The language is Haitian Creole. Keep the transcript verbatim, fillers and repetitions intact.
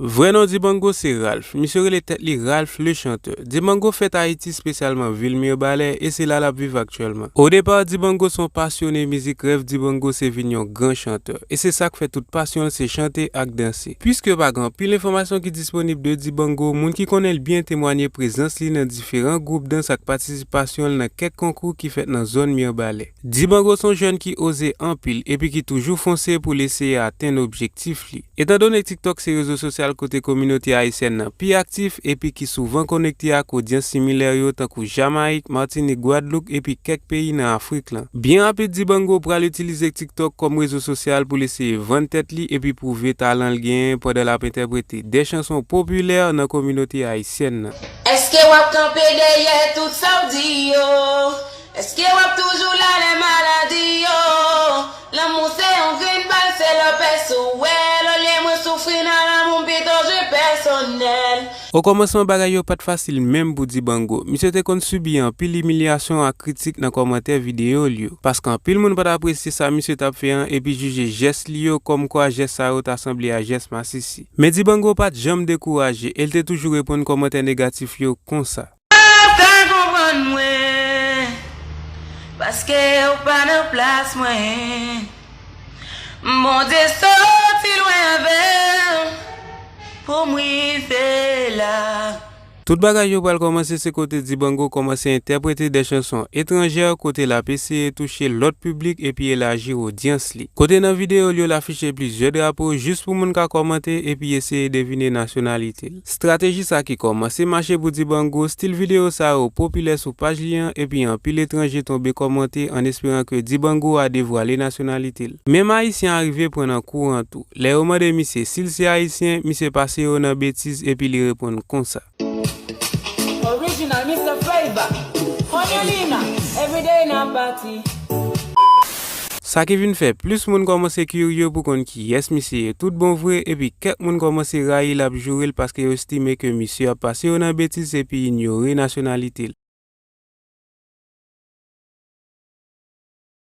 Vrè non Dibango se Ralph. Misye rele tèt li Ralph le Chanteur. Dibango fèt Ayiti, espesyalman vil Mibalè, e se la l ap viv aktyèlman. O depa, Dibango se yon pasyone mizik, rèv Dibango se vin yon gran chantè. E se sa k fè tout pasyon l se chante ak danse. Piske pa gen anpil enfòmasyon ki disponib de Dibango, moun ki konnen l byen temwanye prezans li nan diferan gwoup dans ak patisipasyon l nan kèk konkou ki fèt nan zòn Mibalè. Dibango se yon jèn ki oze anpil epi ki toujou fonse pou l eseye atenn objektif li. Etandone TikTok se rezo sosyal kote kominote ayisyèn nan pi aktif epi ki souvan konekte ak odyans similè yo tankou Jamayik, Matinik, Gwadloup epi kèk peyi nan Afrik lan. Byen rapid, Dibango pral itilize TikTok kòm rezo sosyal pou l eseye vann tèt li epi pwouve talan l genyen pandan l ap entèprete de chanson popilè nan kominote ayisyèn nan. Èske w ap kanpe dèyè tout sa w di yo? Èske w ap toujou la lè maladi yo? Lanmou se yon grenn bal, se lè w pè sou wè l. Olye mwen soufri nan lanmou m pito jwe pèsonèl. Okòmansman, bagay yo pa t fasil menm pou Dibango. Misye te konn sibi anpil imilyasyon ak kritik nan kòmantè videyo l yo, paske anpil moun pa t apresye sa misye t ap fè an epi jije jès li yo kòmkwa jès sa yo ta sanble a jès masisi. Men Dibango pa t janm dekouraje e l te toujou reponn kòmantè negatif yo konsa. Sa konprann mwen, paske ou pa nan plas mwen. Bondye soti lwen avè m pou m rive la. Tout bagay yo pral kòmanse se kote Dibango kòmanse entèprete de chanson etranjè kote l ap eseye touche lòt piblik epi elaji odyans li. Kote nan videyo l yo l afiche plizyè drapo jis pou moun ka kòmante epi eseye devine nasyonalite l. Estrateji sa ki kòmanse mache pou Dibango, stil videyo sa yo popilè sou paj li an epi anpil etranje tonbe kòmante an esperan ke Dibango a devwale nasyonalite l. Menm Ayisyen a rive pran nan kou an tou. Lè yo mande misye si l se Ayisyen, misye pase yo nan betiz epi li reponn konsa. Original mister Flavor, Angelina, everyday nan pati. Sa ki vin fè plis moun kòmanse kirye pou konn kiyès misye ye tout bon vre, epi kèk moun kòmanse rayi l ap joure l paske yo estime ke misye ap pase yo nan betiz epi inyore nasyonalite l.